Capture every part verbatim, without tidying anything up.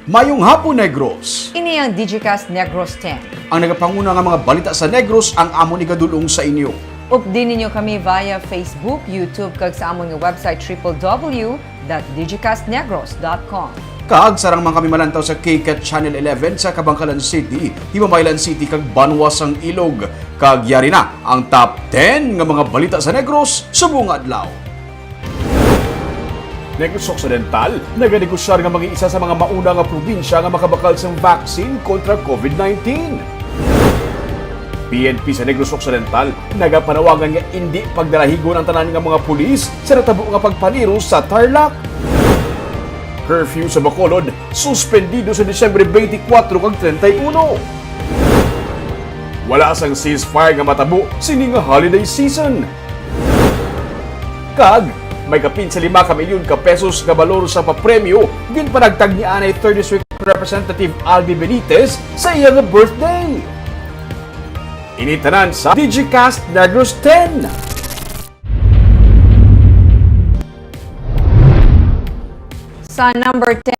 Mayong hapon, Negros! Ini ang Digicast Negros ten. Ang nagapanguna nga mga balita sa Negros ang amon igadul-ong sa inyo. Updi ninyo kami via Facebook, YouTube, kag sa amon nga website, triple W dot digicast negros dot com. Kag sarang man kami malantaw sa K cat Channel eleven sa Kabankalan City, Himamaylan City, kag Banwa sang Ilog. Kag yari na ang top ten nga mga balita sa Negros subong nga adlaw. Negros Occidental, naganegosyar nga maging isa sa mga mauna nga probinsya nga makabakal sang vaccine kontra COVID nineteen. P N P sa Negros Occidental nagapanawagan nga indi pagdalahigon ang tanan nga mga pulis sa natabo nga pagpaniro sa Tarlac. Curfew sa Bacolod suspendido sa Disyembre twenty-four kag treinta y uno. Wala sang ceasefire nga matabo sini nga holiday season. Kag may kapin sa lima ka milyon ka pesos nga balor sa papremyo ginpanagtag ni anay third District Representative Albi Benitez sa iya nga birthday. Ini tanan sa Digicast Negros ten. Sa number ten,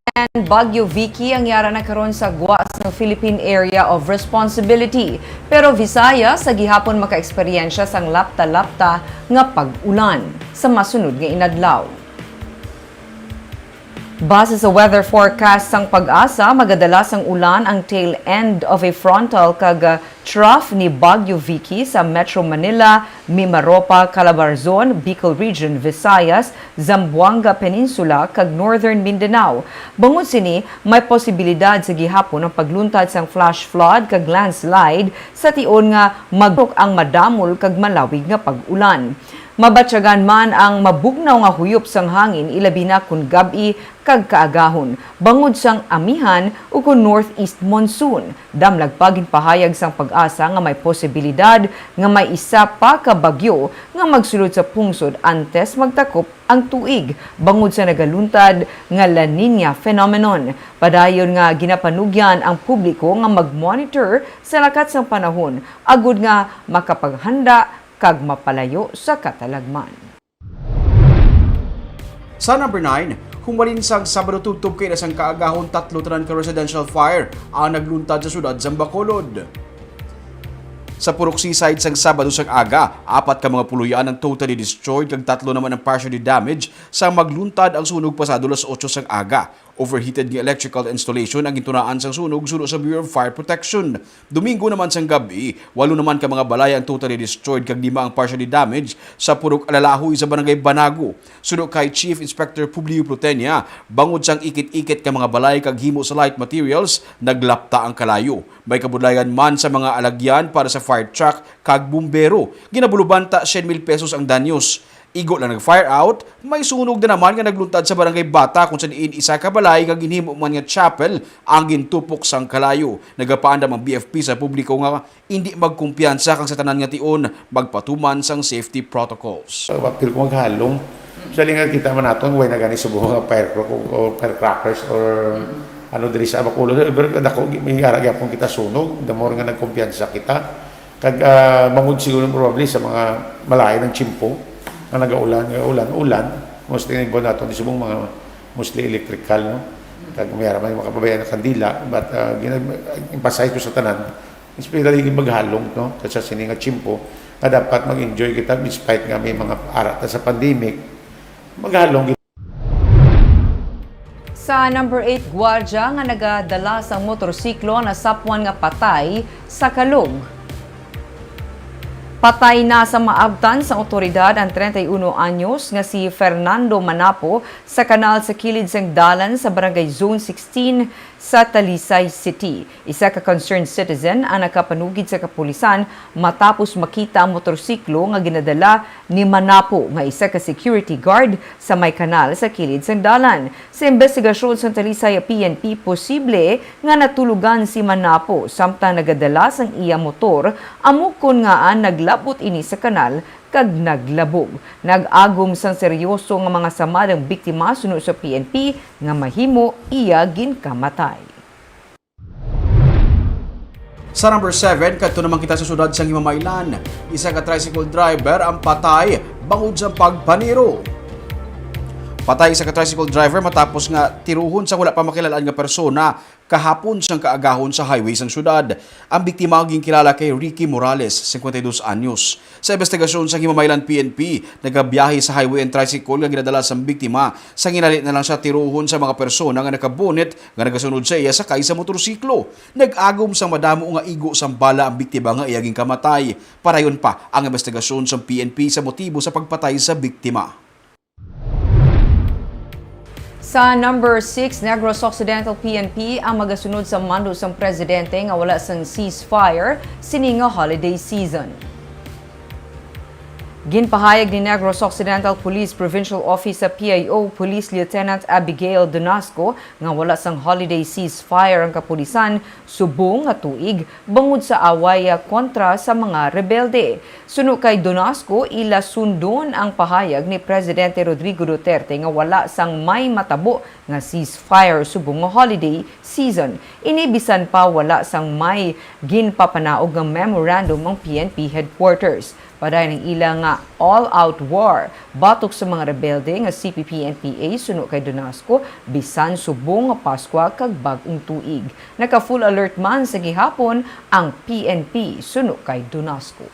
Bagyo Vicky ang yara na karon sa gwa sang Philippine Area of Responsibility. Pero Visayas sa gihapon makaeksperyensya sang lapta-lapta nga pag-ulan sa masunod nga inadlaw. Base sa weather forecast sang PAGASA, magadala sang ulan ang tail end of a frontal kag, uh, trough ni Bagyo Vicky sa Metro Manila, Mimaropa, Calabarzon, Bicol Region, Visayas, Zamboanga Peninsula, kag Northern Mindanao. Bangod sini, may posibilidad sa gihapon ang pagluntad sang flash flood kag landslide sa tion nga magdulot ang madamol kag malawig nga pag-ulan. Mabatyagan man ang mabugnaw nga huyop sang hangin, ilabi na kon gab-i kag kaagahon, bangod sang amihan ukon northeast monsoon. Damlag pa, ginpahayag sang PAGASA nga may posibilidad nga may isa pa ka bagyo nga magsulod sa pungsod antes magtakop ang tuig, bangod sa nagaluntad nga La Niña phenomenon. Padayon nga ginapanugyan ang publiko nga mag-monitor sa lakat sang panahon, agud nga makapaghanda kag mapalayo sa katalagman. Sa number nine, humalin sang Sabado tubtob kaina sang kaagahon, tatlo tanan ka residential fire ang nagluntad sa siyudad sang Bacolod. Sa Purok Seaside sang Sabado sang aga, apat ka mga puloy-an ang totally destroyed kag tatlo naman ang partially damaged sang magluntad ang sunog pasado las otso sang aga. Overheated nga electrical installation ang gintunaan sang sunog suno sa Bureau of Fire Protection. Domingo naman sang gab-i, walo naman ka mga balay ang totally destroyed kag lima ang partially damaged sa Purok Alalahoy sa Barangay Banago. Suno kay Chief Inspector Publio Plutenia, bangod sang ikit-ikit ka mga balay kag himo sa light materials, naglapta ang kalayo. May kabudlayan man sa mga alagyan para sa fire truck kag bumbero. Ginabulubanta syen mil pesos ang danyos. Igo lang nag-fire out, may sunog na naman nga nagluntad sa Barangay Bata, kung sa diin isa ka balay nga ginhimo man nga chapel ang gintupok sang kalayo. Nagapaandam ang B F P sa publiko nga indi magkumpiyansa kag sa tanan nga tion magpatuman sang safety protocols. Apil ko maghalong. Sa linga kita man naton, way na gani subong nga fire, o firecrackers or ano diri sa Bacolod. Pero dako, may ara gyapon kita sunog, the more nga nagkumpiyansa kita. Kag, ah, bangod siguro probably sa mga malain ang tiyempo nga nagaulan, nga ulan, ulan, mostly nga iba nato di subong mga mostly electrical, no? Kag may ara man yung makapabayaan ng kandila, but, ah, gina-, emphasize ko sa tanan, especially yung maghalong, no? Kasi sa sini nga tiyempo, nga dapat mag-enjoy kita despite nga may mga ara ta sa pandemic, maghalong. Sa number eight, gwardya nga nagadala sang motorsiklo nasapwan nga patay sa Calug. Patay na sa maabtan sang awtoridad ang treinta y uno anyos nga si Fernando Manapo sa kanal sa kilid sang dalan sa Barangay Zone sixteen sa Talisay City. Isa ka concerned citizen ang nakapanugid sa kapulisan matapos makita ang motorsiklo nga ginadala ni Manapo nga isa ka security guard sa may kanal sa kilid sang dalan. Sa imbestigasyon sang Talisay P N P, posible nga natulugan si Manapo samtang nagadala sang iya motor, amo kon ngaa naglabot ini sa kanal kag naglabog. Nag-agom sang seryoso nga mga samad ang biktima suno sa P N P nga mahimo iya ginkamatay. Sa number seven, kadto naman kita sa siyudad sang Himamaylan. Isa ka tricycle driver ang patay bangod sa pagpaniro. Patay isa ka tricycle driver matapos nga tiruhon sang wala pa makilal-an nga persona kahapon sang kaagahon sa highway sang syudad. Ang biktima ang ginkilala kay Ricky Morales, cincuenta y dos anyos. Sa investigasyon sang Himamaylan P N P, nagabiyahe sa highway ang tricycle nga ginadala sang biktima. Sa ginali na lang siya tiruhon sa mga persona nga nakabonet nga nagasunod sa iya sakay sa motorsiklo. Nag-agom sang madamo nga igo sang bala ang biktima nga iya ginkamatay. Padayon pa ang investigasyon sang P N P sa motibo sa pagpatay sa biktima. Sa number six, Negros Occidental P N P ang magasunod sa mando sang presidente nga wala sang ceasefire sini nga holiday season. Ginpahayag ni Negros Occidental Police Provincial Office sa P I O Police Lieutenant Abigail Donasco nga wala sang holiday ceasefire ang kapulisan subong nga tuig bangod sa away, ah, kontra sa mga rebelde. Suno kay Donasco, ila sundon ang pahayag ni Presidente Rodrigo Duterte nga wala sang may matabo nga ceasefire subong nga holiday season. Ini bisan pa wala sang may ginpapanaog nga memorandum ang P N P headquarters. Padayon ang ila nga all-out war batok sa mga rebelde nga C P P N P A suno kay Donasco, bisan subong nga Paskwa kag Bag-ong Tuig. Naka-full alert man sa gihapon ang P N P suno kay Donasco.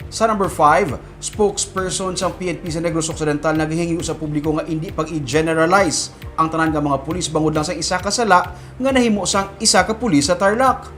Sa number five, spokesperson sang P N P sa Negros Occidental nagahingyo sa publiko nga indi pag-i-generalize ang tanan nga mga pulis bangod lang sa isa ka sala nga nahimo sang isa ka pulis sa Tarlac.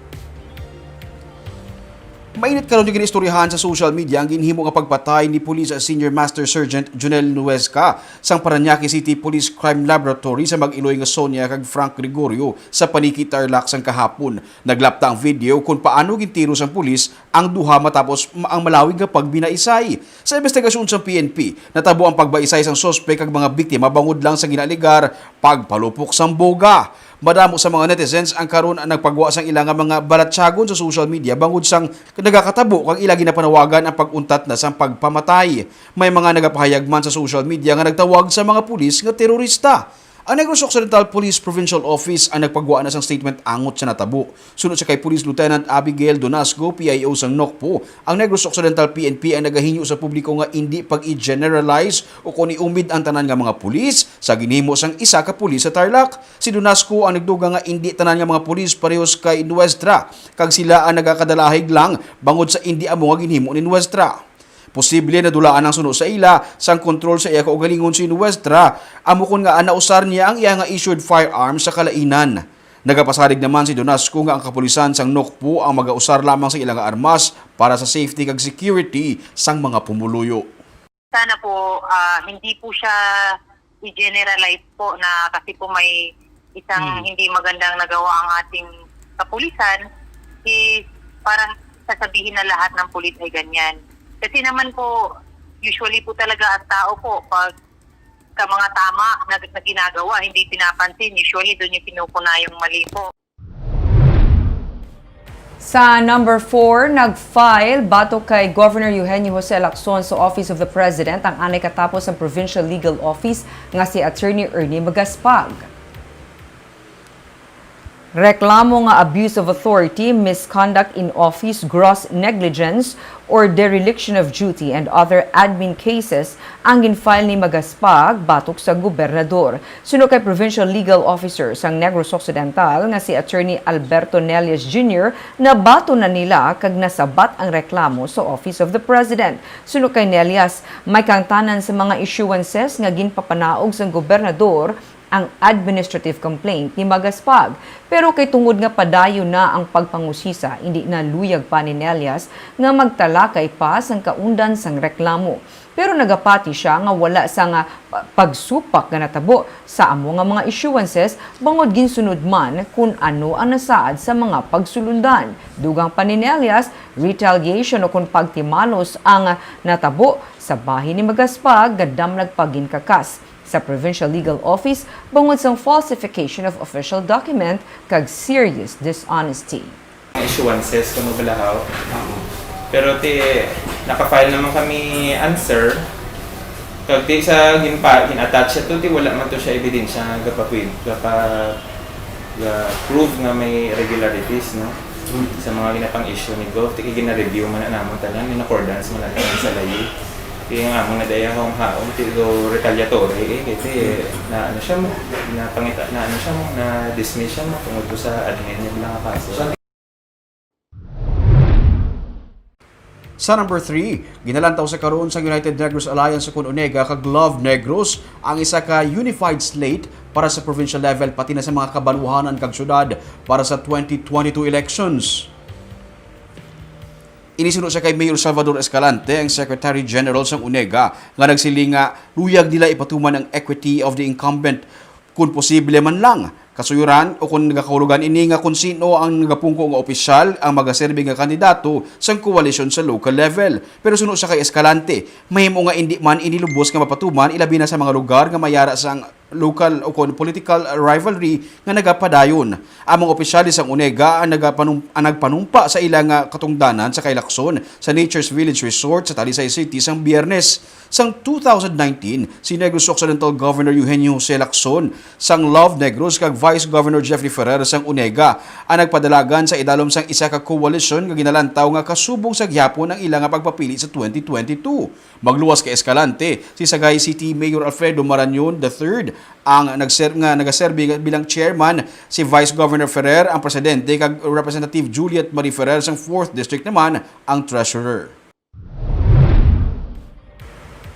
Mainit karon nga ginaistoryahan sa social media ang ginhimo nga pagpatay ni Police Senior Master Sergeant Junel Nuesca sang Parañaque City Police Crime Laboratory sa mag-iloy nga Sonia kag Frank Gregorio sa Paniki, Tarlac sang kahapon. Naglapta ang video kung paano gintiro sang pulis ang duha matapos ma-, ang malawig nga pagbinaisay. Sa investigasyon sang P N P, natabo ang pagbaisay sang suspek kag mga biktima bangod lang sa ginaalegar pagpalupok sang boga. Madamo sa mga netizens ang karon ang nagpagwa sang ila nga mga balatyagon sa social media bangod sang nagakatabo kag ila ginapanawagan ang pag-untat na sang pagpamatay. May mga nagapahayag man sa social media nga nagtawag sa mga pulis nga terorista. Ang Negros Occidental Police Provincial Office ang nagpagwa na sang statement angot sa natabo. Suno sa kay Police Lieutenant Abigail Donasco, P I O sang NOCPO, ang Negros Occidental P N P ang nagahingyo sa publiko nga indi pag-i-generalize o kon iumid ang tanan nga mga pulis sa ginhimo sang isa ka pulis sa Tarlac. Si Donasco ang nagdugang nga indi tanan nga mga pulis parehos kay Nuestra, kag sila ang nagakadalahig lang bangod sa indi amo nga ginhimo ni Nuestra. Posible nadulaan ang suno sa ila sang kontrol sa iya kaugalingon si Nuestra, amo kon ngaa nausar niya ang iya nga issued firearm sa kalainan. Nagapasalig naman si Donasco nga ang kapulisan sang NOCPO ang magausar lamang sa ila nga armas para sa safety kag security sang mga pumuluyo. Sana po, ah, hindi po siya i-generalize po na kasi po may isang Hmm. hindi magandang nagawa ang ating kapulisan, is parang sasabihin na lahat ng pulis ay ganyan. Kasi naman po, usually po talaga ang tao po, pag sa mga tama na, na ginagawa, hindi pinapansin, usually doon yung kinukuna yung mali po. Sa number four, nag-file batok kay Governor Eugenio Jose Lacson sa Office of the President ang anay katapos ang Provincial Legal Office nga si Attorney Ernie Magaspag. Reklamo nga abuse of authority, misconduct in office, gross negligence, or dereliction of duty and other admin cases ang gin-file ni Magaspag batok sa gobernador. Suno kay Provincial Legal Officer sang Negros Occidental nga si Attorney Alberto Nelias Junior, nabaton na nila kag nasabat ang reklamo sa Office of the President. Suno kay Nelias, may kahangtanan sa mga issuances nga ginpapanaog sang gobernador ang administrative complaint ni Magaspag. Pero kay tungod nga padayon na ang pagpangusisa, indi na luyag pa ni Nelias nga magtalakay pa sang kaundan sang reklamo. Pero nagapati sia nga wala sa nga pa-, pagsupak nga natabo sa amo nga mga issuances bangod ginsunod man kun ano ang nasaad sa mga pagsulundan. Dugang pa ni Nelias, retaliation o kon pagtimalos ang natabo sa bahin ni Magaspag nga damlag pa ginkakas sa Provincial Legal Office bangod sang falsification of official document kag serious dishonesty. Issuances, kamo balahaw. Pero ti, naka-file naman kami answer. Kag ti sa ginpa-, gin-attach siya to, ti wala man to siya ebidensya nga gapapwin-, gapa-, ga-prove nga may irregularities, no? Sa mga ginapang-issue ni Gov, ti gina-review man na namon tanan, in accordance man na tanan sa layi. Kaya nga, muna daya akong haon, ti do retaliatory, eh, kasi na ano siya mo, na pangita, na ano siya mo, na dismiss siya mo, tungod to sa admin niya lang kaso. Sa number three, ginalantaw sa karon sa United Negros Alliance ukon UNEGA kag Love Negros ang isa ka unified slate para sa provincial level, pati na sa mga kabaluhanan kag syudad para sa twenty twenty-two elections. Ini suno siya kay Mayor Salvador Escalante, ang Secretary General sang UNEGA, nga nagsiling nga luyag nila ipatuman ang equity of the incumbent, kun posible man lang. Kasuyuran o kung nagakahulugan ini nga kung sino ang nagapungko nga opisyal ang magaserbi nga kandidato sang koalisyon sa local level. Pero suno siya kay Escalante, mahimo nga indi man ini lubos nga mapatuman, ilabi na sa mga lugar nga may ara sang local o kon political rivalry nga nagapadayon. Ang mga opisyales sang UNEGA ang nagapanum-, ang nagpanumpa sa ila nga katungdanan sa Kailakson sa Nature's Village Resort sa Talisay City sang Biyernes. Sang two thousand nineteen, si Negros Occidental Governor Eugenio Jose Lacson sang Love Negros kag Vice Governor Jeffrey Ferrer sang UNEGA ang nagpadalagan sa idalom sang isa ka koalisyon nga ginalantaw nga kasubong sa gihapon ang ila nga pagpapili sa twenty twenty-two. Magluwas kay Escalante, si Sagay City Mayor Alfredo Marañon the third ang nagser-, nga nagaserbi bilang chairman, si Vice Governor Ferrer ang presidente, kag Representative Juliet Marie Ferrer sang fourth District naman ang treasurer.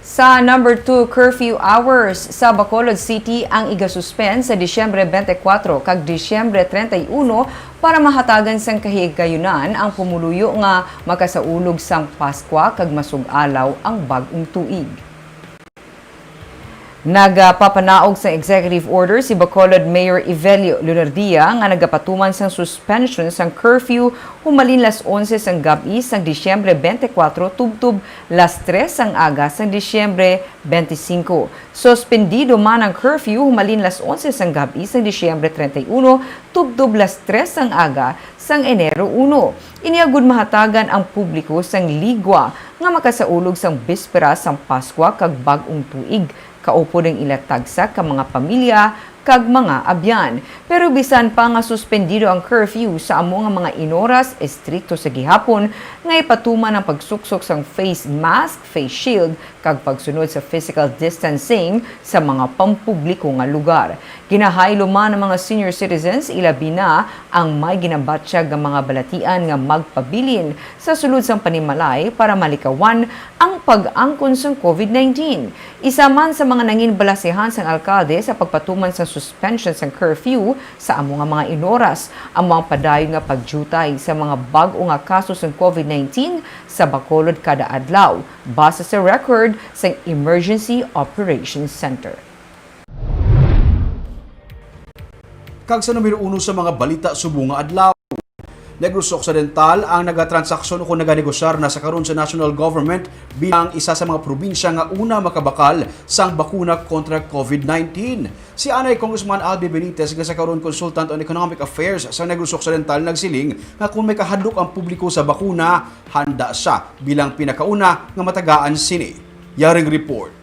Sa number two, curfew hours sa Bacolod City ang igasuspend sa Disyembre twenty-four kag Disyembre treinta y uno para mahatagan sang kahigayunan ang pumuluyo nga makasaulog sang Paskwa kag masug-alaw ang bag-ong tuig. Nagapapanaog sang executive order si Bacolod Mayor Evelio Lunardia nga nagapatuman sang suspension sang curfew humalin las onse sang gab-i sang Disyembre twenty-four tubtob las tres sang aga sang Disyembre twenty-five. Suspendido man ang curfew humalin las onse sang gab-i sang Disyembre treinta y uno tubtob las tres sang aga sang Enero uno. Ini agud mahatagan ang publiko sang ligwa nga makasaulog sang bispera sang Paskwa kag Bag-ong Tuig, kaupod ang ila tagsa ka mga pamilya kag mga abyan. Pero bisan pa nga suspendido ang curfew, sa amo nga mga inoras, estrikto sa gihapon nga ipatuman ang pagsuksok sang face mask, face shield, kag pagsunod sa physical distancing sa mga pampubliko nga lugar. Ginahaylo man ang mga senior citizens, ilabi na ang may ginabatyag nga mga balatian nga magpabilin sa sulod sang panimalay para malikawan ang pag-angkon sang COVID nineteen. Isa man sa mga nangin balasihan sang alkalde sa pagpatuman sang suspension sang curfew sa amo nga mga inoras, amo ang padayon nga pagdiutay sa mga bag-o nga kaso sang COVID nineteen sa Bacolod kada adlaw, base sa record sang Emergency Operations Center. Kag sa numero uno sa mga balita subong nga adlaw, Negros Occidental ang nagatransaksyon o kung naganegosyar na sa karon sa national government bilang isa sa mga probinsya nga una makabakal sang bakuna kontra COVID nineteen. Si anay Congressman Albi Benitez nga sa karon Consultant on Economic Affairs sa Negros Occidental nagsiling nga kung may kahadlok ang publiko sa bakuna, handa siya bilang pinakauna nga matagaan sini. Yaring report.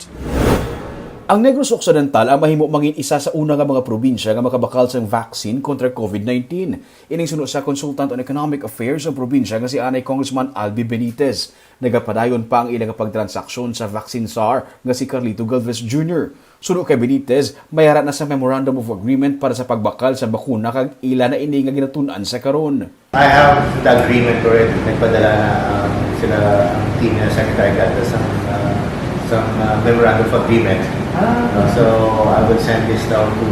Ang Negros Occidental ang mahimo mangin isa sa una nga mga probinsya nga makabakal sang vaccine kontra COVID nineteen. Ining suno sa Consultant on Economic Affairs ang probinsya nga si anay Congressman Albi Benitez. Nagapadayon pa ang ila nga pagtransaksyon sa vaccine czar nga si Carlito Galvez Junior. Suno kay Benitez, may ara na sa Memorandum of Agreement para sa pagbakal sa bakuna kag ila na ini nga ginatun-an sa karon. I have the agreement already. Nagpadala na ang sila ang team ni Secretary Gatas ng uh, some uh, memorandum of agreement. Ah. Uh, so I will send this down to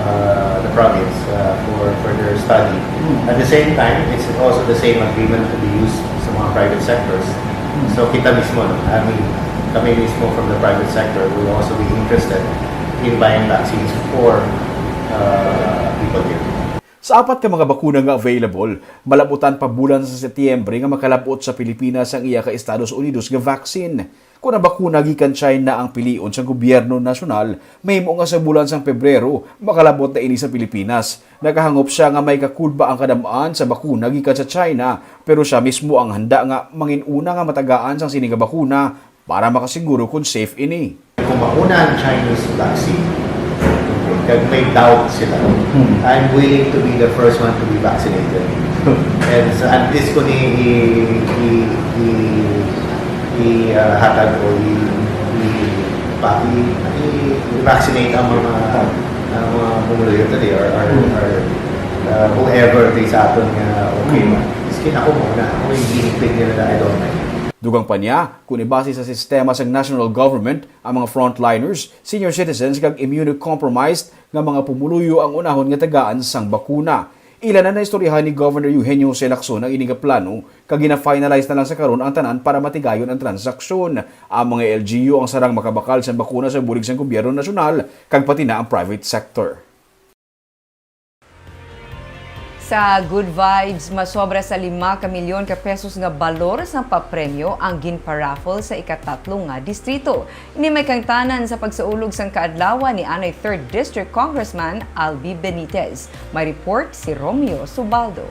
uh, the province uh, for further study. Mm. At the same time, it's also the same agreement to be used sa mga private sectors. Mm. So kita mismo, no? I mean, kami mismo from the private sector will also be interested in buying vaccines for uh, people here. Sa apat ka mga bakuna nga available, malab-otan pa bulan sa Setyembre nga makalab-ot sa Pilipinas ang iya ka Estados Unidos nga vaccine. Kon ang bakuna gikan China ang pilion sang gobyerno nasyonal, mahimo nga sa bulan sang Pebrero makalab-ot na ini sa Pilipinas. Nakahangop sia nga may kakulba ang kadam-an sa bakuna gikan sa China, pero sia mismo ang handa nga mangin-una nga matagaan sang sini nga bakuna para makasiguro kon safe ini. Kung mauna ang Chinese vaccine, kag may doubt sila, I'm willing to be the first one to be vaccinated. And sa at least ko ni i, i, i, I-, uh, hatag o i-, i-, pa-, i-, i-, i-vaccinate ang mga, ang mga pumuluyo today or, or, or, uh, whoever they sa aton nga okay man. Miskin ako muna, ako yung ginipig nila na I don't mind. Dugang pa niya, kung ibase sa sistema sang national government, ang mga frontliners, senior citizens, kag immunocompromised nga mga pumuluyo ang unahon nga tagaan sang bakuna. Ila na naistoryahan ni Governor Eugenio Jose Lacson ang ini nga plano, kag gina-finalize na lang sa karon ang tanan para matigayon ang transaksyon. Ang mga L G U ang sarang makabakal sang bakuna sa bulig sang gobyerno nasyonal kag pati na ang private sector. Sa Good Vibes, masobra sa lima ka milyon ka pesos nga balor sang papremyo ang ginpa-raffle sa ikatatlo nga distrito. Ini may kaangtanan sa pagsaulog sang kaadlawan ni anay Third District Congressman Albi Benitez. May report si Romeo Subaldo.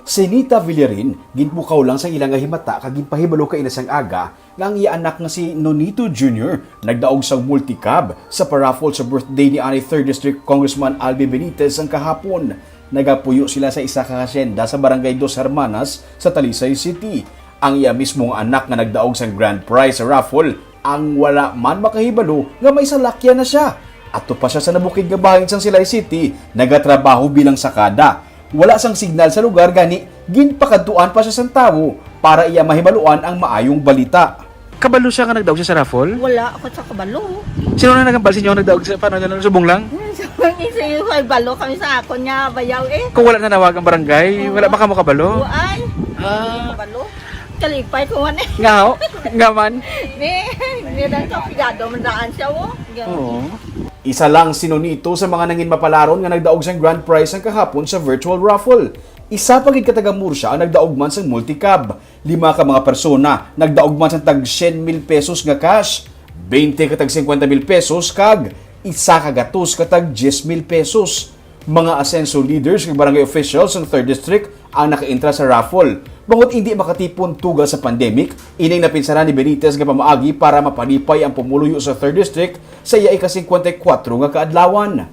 Si Nita Villarin ginbukaw lang sa ila nga himata kag ginpahibalo kaina sang aga nga ang iya anak nga si Nonito Junior nagdaog sang multicab sa pa-raffle sa birthday ni anay Third District Congressman Albi Benitez sang kahapon. Nagapuyo sila sa isa ka hacienda sa Barangay Dos Hermanas sa Talisay City. Ang iya mismo nga anak nga nagdaog sang grand prize sa raffle ang wala man makahibalo nga may salakyan na sia. Ato pa sia sa nabukid nga bahin sang Silay City, nagatrabaho bilang sakada. Wala sang signal sa lugar, gani ginpakadtuan pa sia sang tawo para iya mahibaluan ang maayong balita. Kabalo siya nga nagdaog siya sa raffle? Wala ako sa kabalo. Sino na nagambal sa inyo nga nagdaog sa, paano niya, subong lang? Hmm, so, isa yung balo kami sa akon nga bayaw eh. Kung wala nanawag ang barangay, Oo. wala ba kamo kabalo? Uy, Ah. kabalo. Kalipay ko man eh. Nga ho? Nga man? Di, di lang ko, pigado man daan siya, oh. Ganun. Oo. Isa lang si Nonito sa mga nangin mapalaron nga nagdaog sang grand prize sang kahapon sa virtual raffle. Isa pa gid ka taga Murcia ang nagdaog man sang multicab. Lima ka mga persona nagdaog man sang tag syen mil pesos nga cash, twenty ka tag cincuenta mil pesos, kag isa ka gatos ka tag diyes mil pesos. Mga Asenso leaders kag barangay officials sang Third District ang nakaentra sa raffle. Bangod indi makatipon tuga sa pandemic, ining napinsaran ni Benitez nga pamaagi para mapalipay ang pumuluyo sa Third District sa iya ika-singkwenta y kuwatro nga kaadlawan.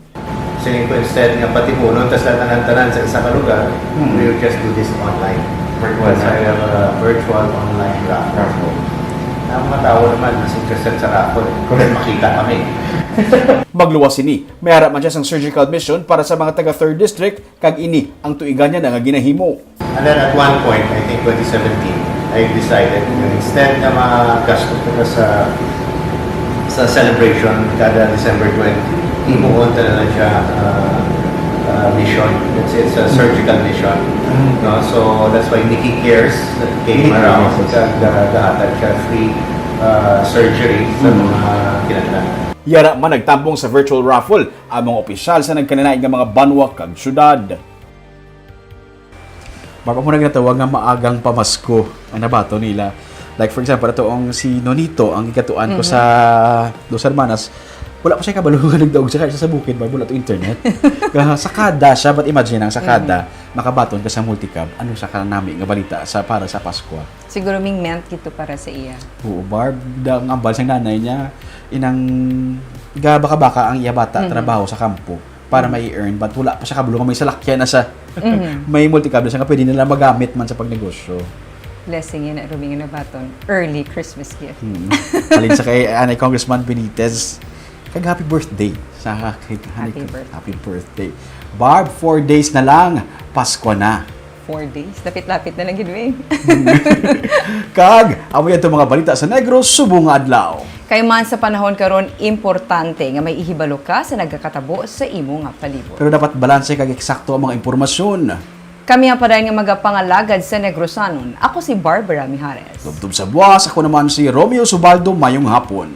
Siling ko, instead nga patipunon ta sa tanan-tanan sa isa ka lugar, Hmm. we will just do this online. Virtual That's na. why we have a virtual online raffle. Raffle. Ang mga tao naman, mas interested sa raffle. Correct. Makita kami. Magluwas sini, may ara man siya sang surgical mission para sa mga taga Third District, kag ini ang tuigan niya na nga ginahimo. And then at one point, I think twenty seventeen, I decided na instead na magasto ko na sa, sa celebration kada December twenty, himuon ta na lang siya, uh, uh, mission. It's, it's a surgical mission. Mm. No? So that's why Nikki Cares came Nikki around Cares. Kag, uh, gahatag siya free, uh, surgery sa Mm. mga kinahanglan. Yara man nagtambong sa virtual raffle ang mga opisyal sa nagkalain-lain nga mga banwa kag syudad. Baka mo na ginatawag nga maagang pamasko ang nabaton nila. Like, for example, ato ang si Nonito, ang gikatuan ko Mhm. sa Dos Hermanas, wala pa siya kabalo nga nagdaog siya kay sa bukid, ba, wala to internet. Kaya sakada siya, but imagine ang sakada, Mhm. makabaton ka sa multicab, ano sa kanami nga balita sa, para sa Pasko? Siguro ming meant gito para sa iya. Oo, Barb, da-, ang ambal sa nanay niya, inang gabaka-baka ang iya bata, Mhm. trabaho sa kampo. para Mm. ma-earn, but wala pa siya kabalo nga may salakyan na siya. Mhm. May multicab na siya nga pwede nila magamit man sa pagnegosyo. Blessing yan, Rumi, nga nabaton. Early Christmas gift. Hmm. Halin sa kay anay Congressman Benitez, kag happy birthday sa kay anay Happy Con-, birthday. happy birthday. Barb, four days na lang, Pasko na. Four days? Lapit-lapit na lang gid, Wing. Kag, amo yan itong mga balita sa Negros subong nga adlaw. Kay man sa panahon karon, importante nga may ihibalo ka sa nagakatabo sa imo nga palibot. Pero dapat balanse kag eksakto ang mga impormasyon. Kami ang padayon nga magapangalagad sa Negrosanon. Ako si Barbara Mijares. Tubtob sa buwas, ako naman si Romeo Subaldo. Mayong hapon.